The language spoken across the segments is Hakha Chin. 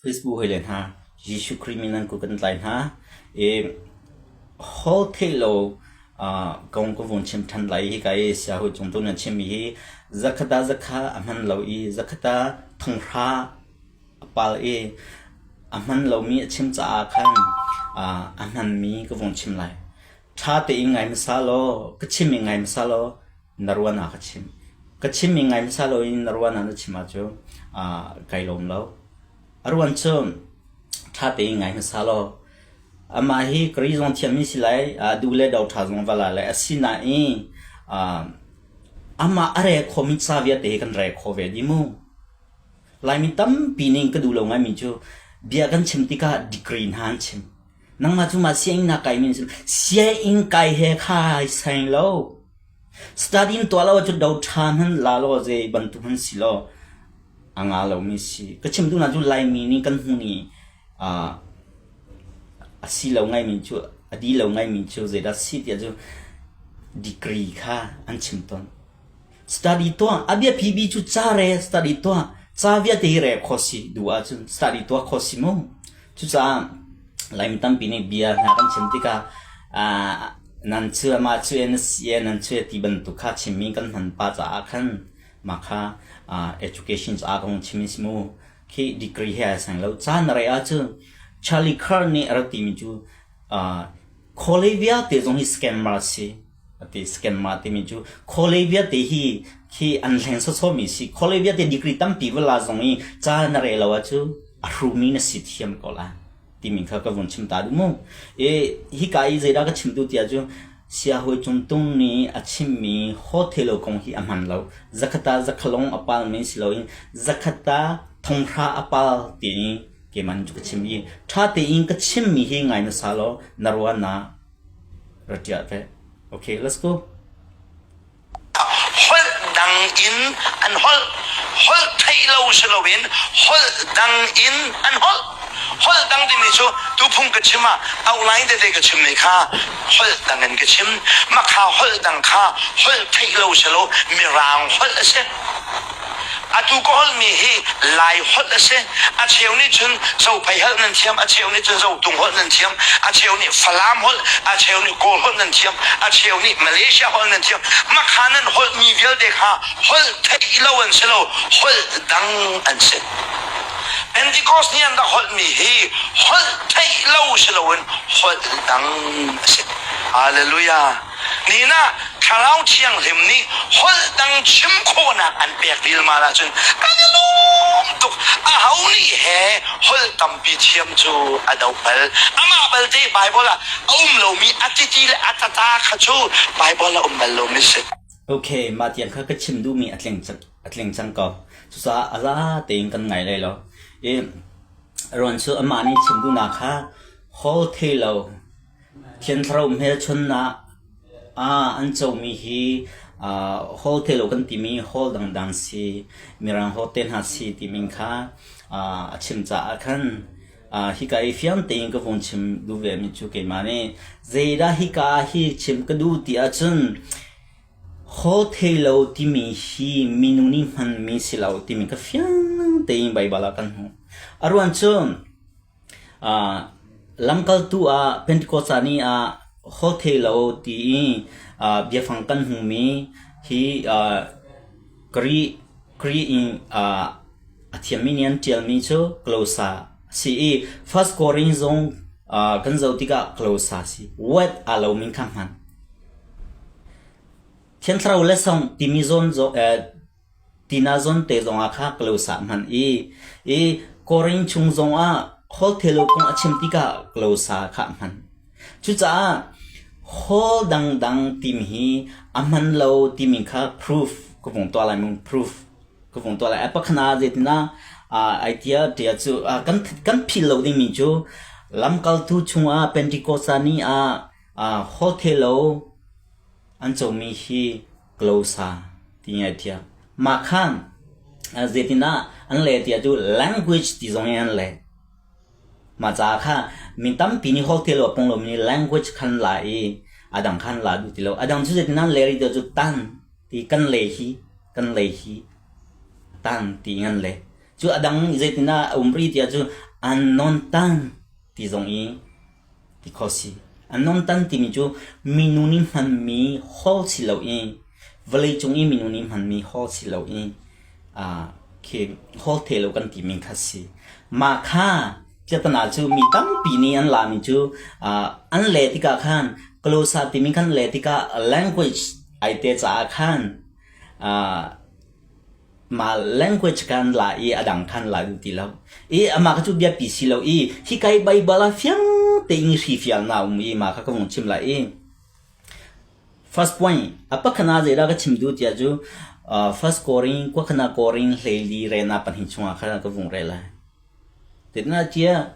Facebook hawile hna, Jesuh Khrih min nan kut kan tlai hna. I hol theih lo kong ka vun chim ṭhan lai. Hika i siahawi cung tu nan chimmi hi zakhat ah zakha a hman lo i zakhat ah thonghra a pal i a hman lomi a chim caah khan a hmanmi ka vung chim lai. Ṭha tein ngai hmasa law, ka chimmi ngai hmasa law, na ruan ah ka chim. Ka chimmi ngai hmasa loin na ruan ah na chim ahcun kai lawm lo. A ruan cu ṭha tein ngai hmasa law amah hi kari zong thiammi si lai, duh le do ṭha zong va la lai. Asinain amah a rel khomi ca vialte hi kan rel kho ve dih mu. Laimi tampi nih ka duh lo ngaimi cu bia kan chim tikah degree hna an chim. Nangmah cu mah sianginn na kaimi na si. Sianginn kai he kha ai seng lo. Study in tuah lo ahcun do ṭha hmanh la law zei bantuk hmanh si law a nga lomi si. Ka chim duhnak cu Laimi nih kan hmun i a si lo ngaimi cu a di lo ngaimi cu zeidah si tiah cu degree kha an chim tawn. Study tuah a biapi bi cu ca re study tuah ca vialte hi re kho si duh ahcun study tuah kho si mu. Cucaah Laimi tampi nih bia hna kan chim tikah nan cu mah cu na si nan cu ti bantuk kha chimmi kan hman pa caah khan mah kha education caah ka hung chim si mu. Khi degree he ai seng lo. Caan na rei ahcun Charlie Kirk nih a rak timi cu khualei vialte zong hi scammer a si. Ati scammer timi cu khualei vialte hi khi an hleng sawsawmi si. Khualei vialte degree tampi va la zong i ca na rel lo ahcun a hrumi na si thiam ko lai timi kha ka vun chim ta duh mu. I hika i zeidah ka chim duh tiah cu siahawi Cung Tung nih a chimmi hotel kong hi a hman lo. Zakhat ah zakhalong a palmi si loin zakhat ah thonghra a pal ti keimah nih cu ka chim i ṭha tein ka chimmi hi ngai hmasa law na ruahnak ra ṭial ve. Okay, let's go. Holh dang in an holh. Holh theih lo si loin holh dang in an holh. Holh dang timi cu tuphung ka chim ah outline tete ka chimmi kha holh dang in ka chim. Mah kha holh dang kha holh theih lo si lo mirang holh a si. Atu ka holhmi hi Lai holh a si. A cheu nih cun Zophei holh nan thiam, a cheu nih cun Zotung holh nan thiam, a cheu nih Falam holh, a cheu nih Kawl holh nan thiam, a cheu nih Malaysia holh nan thiam. Mah kha nan holhmi vialte kha holh theih lo an si lo, holh dang an si. Pentecost ni an rak holhmi hi holh theih lo si loin holh dang a si. Hallelujah. Nihin ah Thlarau Thianghlim nih holh dang chim khawhnak an pek rilmal ahcun kan i lawm tuk. Aho nih he holh tampi thiam cu a doh bal. Amah balte Baibal ah a um lomi a titi le a tata kha cu Baibal ah um bal lomi si. Okay, mah tiang kha ka chim duhmi a tling a tling cang ko. Cucaah a za tein kan ngai lai lo. I ruan cu amah nih chim duhnak kha hol thei lo Thiangthlarau hmelchunhnak ah an comi hi hall thelo kan timi hall dangdang si, Mirang hall te hna si timi kha a chim caah khan hika i fiang tein ka vung chim duh vemi cu keimah nih zeidah hika ah hi chim ka duh ti ahcun hall thelo timi hi minung nih hmanmi si lo timi kha fiang tein Baibal ah kan hmuh. A ruang cu Lamkaltu ah Pentecost ni ah holh thei lo ti i biafang kan hmuhmi hi Kri in a thiammi nih an ṭialmi cu Klosa a si i First Korin zong kan zoh tikah Klosa a si. Word aa lomi kha hman. Thiang Thlarau le song timi zawn Tina zawn te zongah kha Klosa a hman i i Korin chung zongah holhthelo kong a chim tikah Klosa kha a hman. Cucaah hall dangdang timi hi a hman lo timi kha proof ka vung tuah lai mu proof ka vung tuah lai. A pakhat zeitinah ai tia tia cu kan kan philh lo dingmi cu lamkaltu chungah Pentecost ni ah holhthelo an comi hi Klosa ti ngai thiam. Mah khan zeitindah an leh tiah cu language ti zong in an leh. Mah caah kha mi tampi nih holh lo a pong lomi language khan la i a dang khan la duh ti lo. A dang cu zeitindah an leh rih tiah cu tan ti kan le hi kan le hi tan ti in an leh. Cu a dang zeitindah a um rih tiah cu Unknown tongue ti zong i ti khawh si. Unknown tongue timi cu minu nih hmanmi holh si lo i vawleicung i minu nih hmanmi holh si lo i khi holh the lo kan timi kha si. Mah kha piahtana cu mi tampi nih an lami cu an leh tikah khan glossa timi khan leh tikah language ai te caah khan mah language khan la i a dang khan la duh ti lo. I amah kha cu biapi si lo i hika i Baibal ah fiang tein hrifial na um i mah kha ka vung chim lai i first point a pakhat ah zeidah ka chim duh tiah cu first Korin kuakhana Korin hleili rena pahnih chungah khan ka vung rel lai. Zeitinahtiah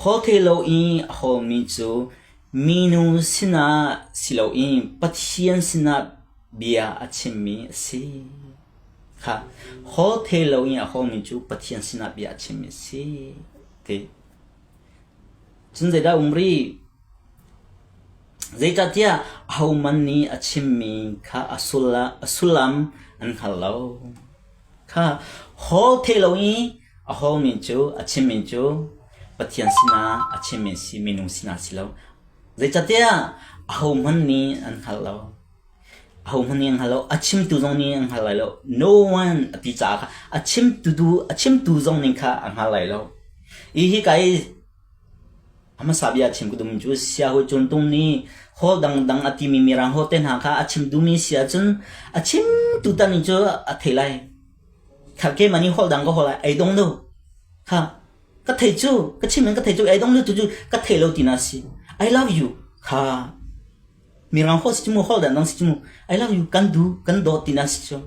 holh lo i a holmi cu minu sinah si loin Pathian sinah bia a chimmi a si. Kha holh lo i a holmi cu Pathian sinah bia a chimmi a si ti. Cun zeidah um rih? Zeicahtiah ahohmanh nih a chimmi kha a sullam an hngal lo. Kha hawl thei lo i a hawlmi cu a chimmi cu Pathian sinah a chimmi si minung sinah si lo. Zeicahtiah ahohmanh nih an hngal lo. Ahohmanh nih an hngal lo. A chimtu zong nih an hngal lai lo. No one a ti caah kha a chimtu tu a chimtu zong nih kha a hngal lai lo. Hi hika i A hmasa bia chim ka duhmi cu siahawi cuntung nih hawl dangdang a timi mirang hawl te hna kha a chim duhmi si ahcun a chimtu tami cu a thei lai. Kha keimah nih hawl dang ka hawl lai, ei dong lo. Kha ka thei cu, ka chim in ka thei cu, ei dong lo tu cu ka thei lo tina si. I love you. Kha mirang hawl si cu mu, hawl dangdang si cu mu. I love you, kan duh, kan dawt tina si cu.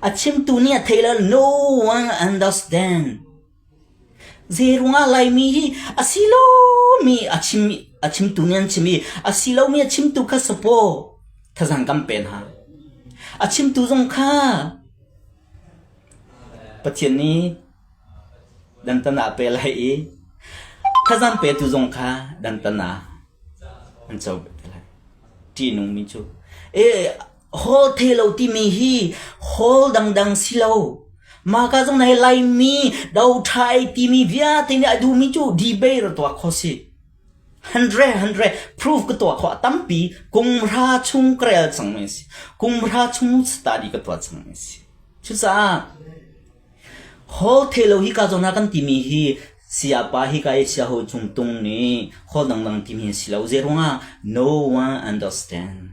A chimtu nih a thei lo, no one understand. Zeiruangah Laimi hi a si lomi a chim a chimtu nih an chim i a si lomi a chimtu kha sapaw thazaang kan pe hna. A chimtu zong kha Pathian nih dantan ah a pe lai i thazaang petu zong kha dantan ah an co ve te lai. Ṭihnungmi cu. E, hawl thei lo timi hi hawl dangdang si lo. Mah ka zong nai Laimi dothai timi vialte nih a duhmi cu debate ra tuah kho si. Hundred hundred proof ka tuah khawh tampi kumhra chung ka rel cangmi si. Kumhra chung study ka tuah cangmi si. Cucaah Hawl thei lo hika zawn ah kan timi hi sayapa hika i siaho cungtung nih hawl dangdang timi a si lo. Zeiruangah no one understand.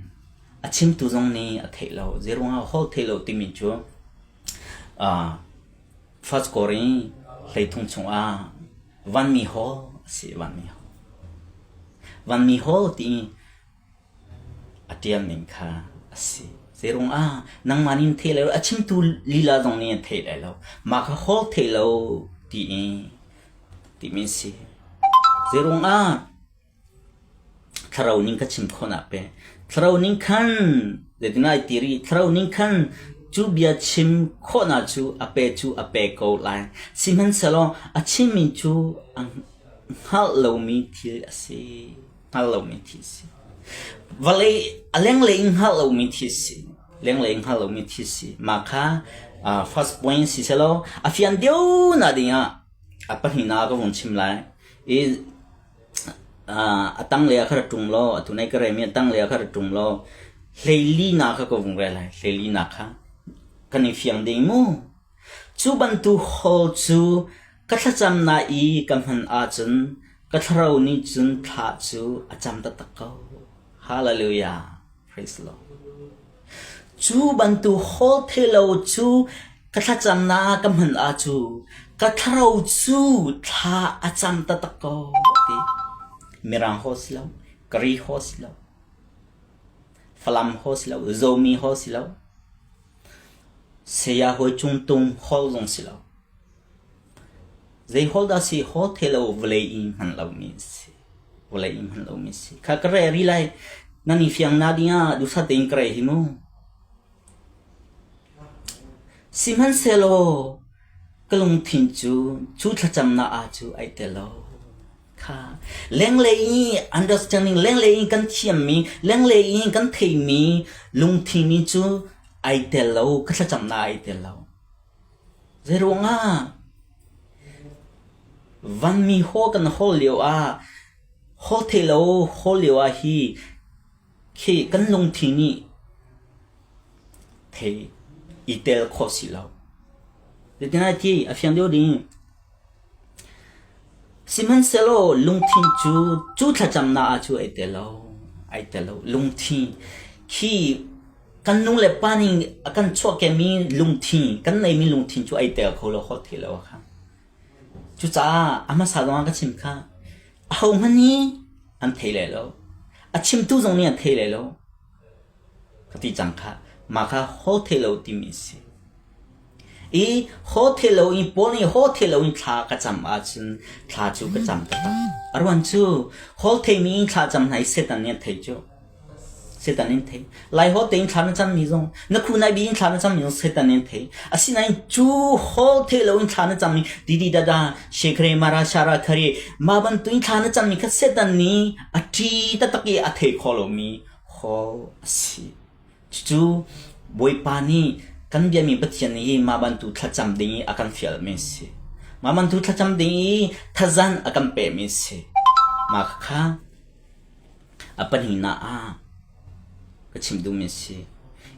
A chimtu zong nih a theih lo. Zeiruangah hawl thei lo timi cu uh, first Korin hleithum chungah vanmi hawl a si vanmi hawl. Vanmi hawl ti A ṭialning kha a si. Zeirung ah nangmah nih na theih lai lo, a chimtu lila zong nih a theih lai lo. Mah kha hawl theih lo ti i timi a si. Zeirung ah thlarau ning ka chim khawhnak pe. Thlarau ning khan zeitin ai ti rih, thlarau ning khan cu bia chim khawhnak cu a pe cu a pe ko lai. Sihmanhsehlaw a chimmi cu a hngalh lomi thil a si. Hngal lomi thil si. Vawlei a lenglei in hngalh lomi thil si. Lenglei in hngalh lomi thil si. Mah kha uh, first point si selaw a fian deuh na ding ah a pahnihnak ka vung chim lai. I uh, a tanglei ah kha ra ṭung law atu nai ka remi a tanglei ah kha ra ṭung law hleili na kha ka vung rel lai. Hleili na kha kan i fiang ding mu. Cu bantuk hall cu Ka thlacamnak i ka hman ahcun ka thlarau nih cun thla cu a cam taktak ko. Hallelujah. Praise the Lord. Cu bantuk hawlthelo cu ka thlacamnak ah ka hman ahcu ka thlarau cu thla a cam taktak ko ti. Mirang haw si lo, Kari haw si lo, Falam haw si lo, Zomi haw si lo, Saya hawi cung tung haw zong si lo. Zei holh dah si haw the lo vawlei i hman lomi a si. Vawlei i hman lomi a si. Kha ka re ri lai. Nan i fiang na ding ah duhsah tein ka re hi mu. Sihmanhsehlaw ka lungthin cu cu thlacamnak ah cu ai tel lo. Kha lenglei i understanding lenglei i kan thiammi lenglei i kan theimi lungthin ni cu ai tel lo ka thlacamnak ai tel lo. Zeiruangah? Vanmi haw kan hawl lio ah hawl thei lo hawl lio ah hi khi kan lungthin nih thei i tel khawh si lo. Zeitinah ti a fiang deuh ding. Sihmanhsehlaw lungthin cu cu thlacamnak ah cu ai tel lo, ai tel lo. Lungthin khi kan nu le pa nih a kan chuahkehmi lungthin, kan neimi lungthin cu ai tel kho lo, holh thei lo a kha. Cucaah a hmasa zongah ka chim kha, ahohmanh nih an thei lai lo. A chimtu zong nih an thei lai lo. Ka ti cang khah. Mah kha haw thei lo timi a si. I haw thei lo in Paul nih haw thei lo in thla ka cam ahcun thla cu ka cam taktak. A ruang cu haw theimi in thla cam hna i Satan nih a thei cu. Satan in thei. Lai haw tein thla na cammi zong, na khu nai bi in thla na cammi zong Satan in thei. Asinain cu haw thei lo in thla na cammi didi dada shekhre mara shara khare ma bantuin thla na cammi kha Satan nih a ṭi taktak i a thei kho lomi haw a si. Cucu Bawipa nih kan biami Pathian nih mah bantuk thlacam ding i a kan fialmi a si. Mah bantuk thlacam ding i thazan a kan pekmi a si. Mah kha a pahnihnak ah ka chim duhmi a si.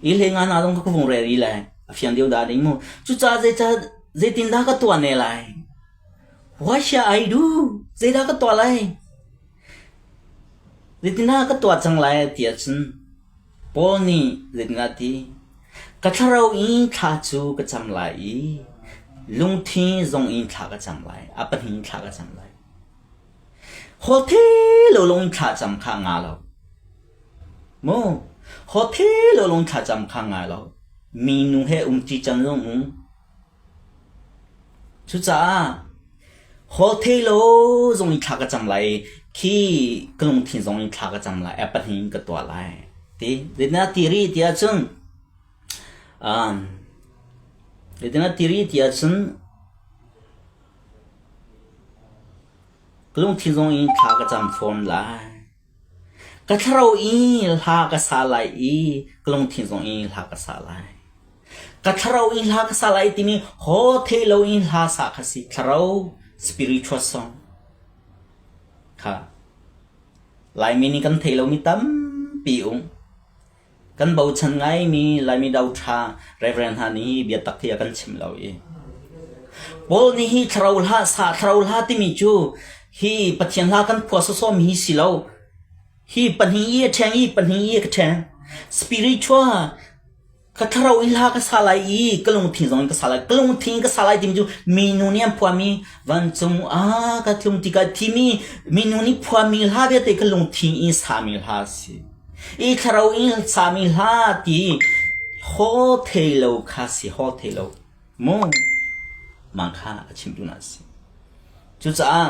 I hlei nga na zong ka vung rel rih lai. A fiang deuh dah ding mu. Cucaah zeicah zeitindah ka tuah ne lai? What shall I do? Zeidah ka tuah lai? Zeitindah ka tuah cang lai ti ahcun Paul nih zeitindah a ti? Ka thlarau in thla cu ka cam lai i lungthin zong in thla ka cam lai. A pahnih in thla ka cam lai. Hawthe lo lung in thla cam kha a nga lo. Mu, hawthe lo lung thla cam kha a nga lo. Minu he umṭi cang zong um. Cucaah hawlthei lo zong in thla ka cam lai i khi ka lungthin zong in thla ka cam lai, a pahnih in ka tuah lai ti. Zeitindah ti rih ti ahcun um, zeitindah ti rih ti ahcun ka lungthin zong in thla ka cam fawn lai. Ka thlarau i hla ka sa lai i ka lungthin zong i hla ka sa lai. Ka thlarau i hla ka sa lai timi haw thei lo in hla sa kha si. Thlarau spiritual song kha Laimi nih kan thei lomi tampi um. Kan bochan ngaimi Laimi doṭha Reverend hna nih biatak hi a kan chim lo i Paul nih hi thlarau hla sa thlarau hla timi cu hi Pathian hla kan phuah sawsawmi hi si lo. Hi pahnih i a ṭheng i pahnih i ka ṭheng. Spiritual ka thlarau in hla ka sa lai i ka lungthin zong in ka sa lai. Ka lungthin ka sa lai timi cu minu nih an phuahmi vancung ah ka tlung tikah thimi minu nih phuahmi hla vialte ka lungthin in sami hla a si. I thlarau in sami hla ti haw thei lo kha si haw thei lo mu mah kha a chim duhnak a si. Cucaah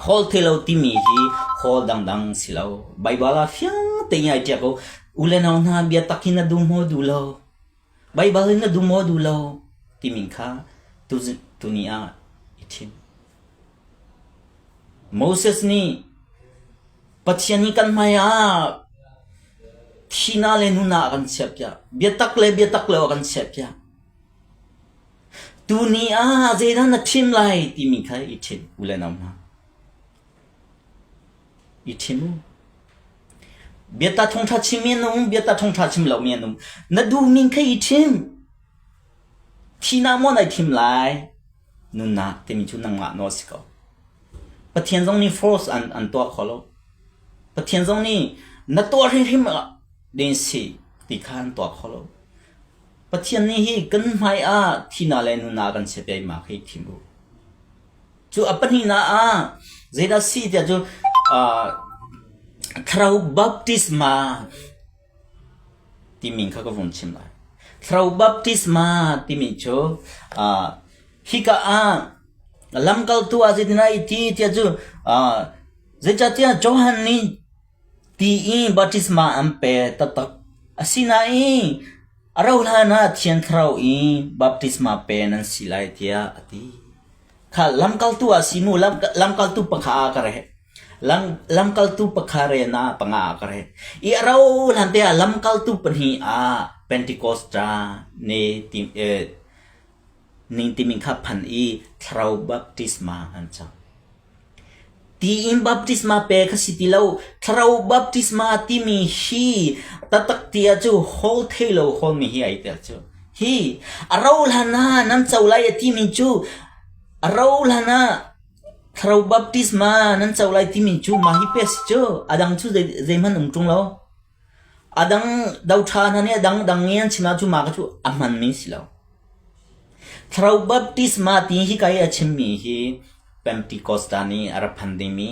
hawl thei lo timi hi hawl dangdang si lo. Baibal ah fiang tein ai ṭial ko. U le nau hna biatak hi na duh maw duh lo? Baibal in na duh maw duh lo? Timi kha tuni ah i thim. Moses nih Pathian nih kan hmai ah thihnak le nunnak a kan chiahpiak. Biatak le biatak lo a kan chiahpiak. Tuni ah zeidah na thim lai timi kha i ṭhit u le nau hna. I ṭhim u. Biata thawngṭha chimmi an um, biata thawngṭha chim lomi an um. Na duhning kha i ṭhim. Thihnak maw nai thim lai? Nunnak timi cu nangmah nawl si ko. Pathian zong nih force an tuah kho lo. Pathian zong nih na tuah hrimhrim ding si ti kha an tuah kho lo. Pathian nih hi kan hmai ah thihnak le nunnak kan chiat i mah khi thim u. Cu a pahnihnak ah zeidah si tiah cu thlarau baptisma timi kha ka vung chim lai. Thlarau baptisma timi cu hika ah lamkaltu ah zeitindah i ti tiah cu zeicahtiah Johan nih ti in baptisma an pe taktak. Asinain a rauh hlan ah Thiang Thlarau in baptisma pe nan si lai tiah a ti. Kha lamkaltu ah si mu lamkaltu pakha ah ka reh. Lamkaltu pakha ren ah panga ah ka reh. I a rauh hlan te ah lamkaltu pahnih ah Pentecost ne ning timi kha phan i thlarau baptisma an cang. Ti in baptisma pe kha si ti lo. Thlarau baptisma timi hi taktak ti ah cu hawl thei lo hawlmi hi ai tel cu. Hi a ro hlan ah nan co lai a timi cu a ro hlan ah thlarau baptisma nan co lai timi cu mah hi pe si cu. A dang cu zeihmanh um ṭung lo. A dang doṭha hna nih a dangdang i an chim ahcun mah kha cu a hmanmi si lo. Thlarau baptisma ti hika i a chimmi hi Pentecosta nih a rak phan dingmi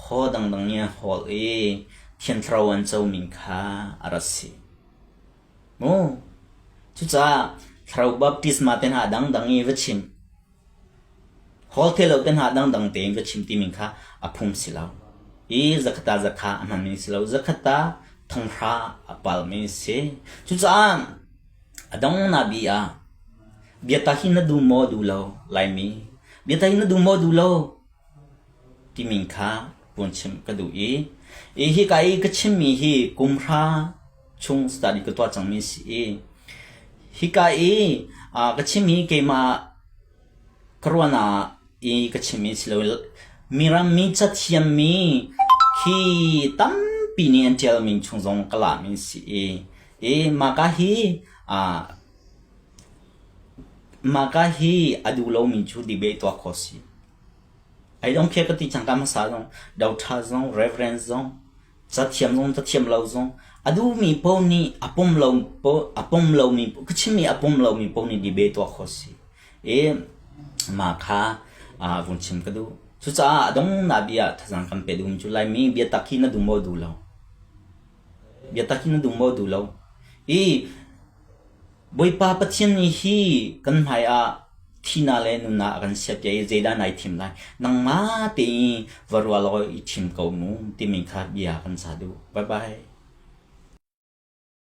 haw dangdang nih an hawl i Thiang Thlarau an comi kha a rak si. Mu. Cucaah Thlarau baptisma te hna a dangdang i va chim. Hawl lo te hna dangdang tein va chim timi kha a phung si lo. I zakhat ah zakha a hmanmi si lo. Zakhat ah thonghra a palmi si. Cucaah a dongnak bi ah biatak hi na duh maw duh lo Laimi? Biatak hi na duh maw duh lo? Timi kha vun chim ka duh i i hika i ka chimmi hi kumhra chung study ka tuah cangmi si i hika i ka chimmi keimah ka ruahnak i ka chimmi si lo miram mi cathiammi khi tampi nih an ṭialmi chung zong ka lami si i i mahka hi mahka hi a duh lomi cu debate tuah khawh si. Ai dong khi ka ti cang ka hmasa zong doṭha zong reverend zong cathiam zong cathiam lo zong a duhmi paoh nih a pom lo a pom lomi ka chimmi a pom lomi paoh nih debate tuah khawh si i mah kha vun chim ka duh. Cucaah a donghnak bia thazaang kan pe duhmi cu Laimi biatak hi na duh maw duh lo? Biatak hi na duh maw duh lo? I Bawipa Pathian nih hi kan hmai ah thihnak le nunnak a kan siapiak i zeidah nai thim lai? Nangmah tein va ruah law i thim ko mu timi kha bia kan sa duh. Bye bye.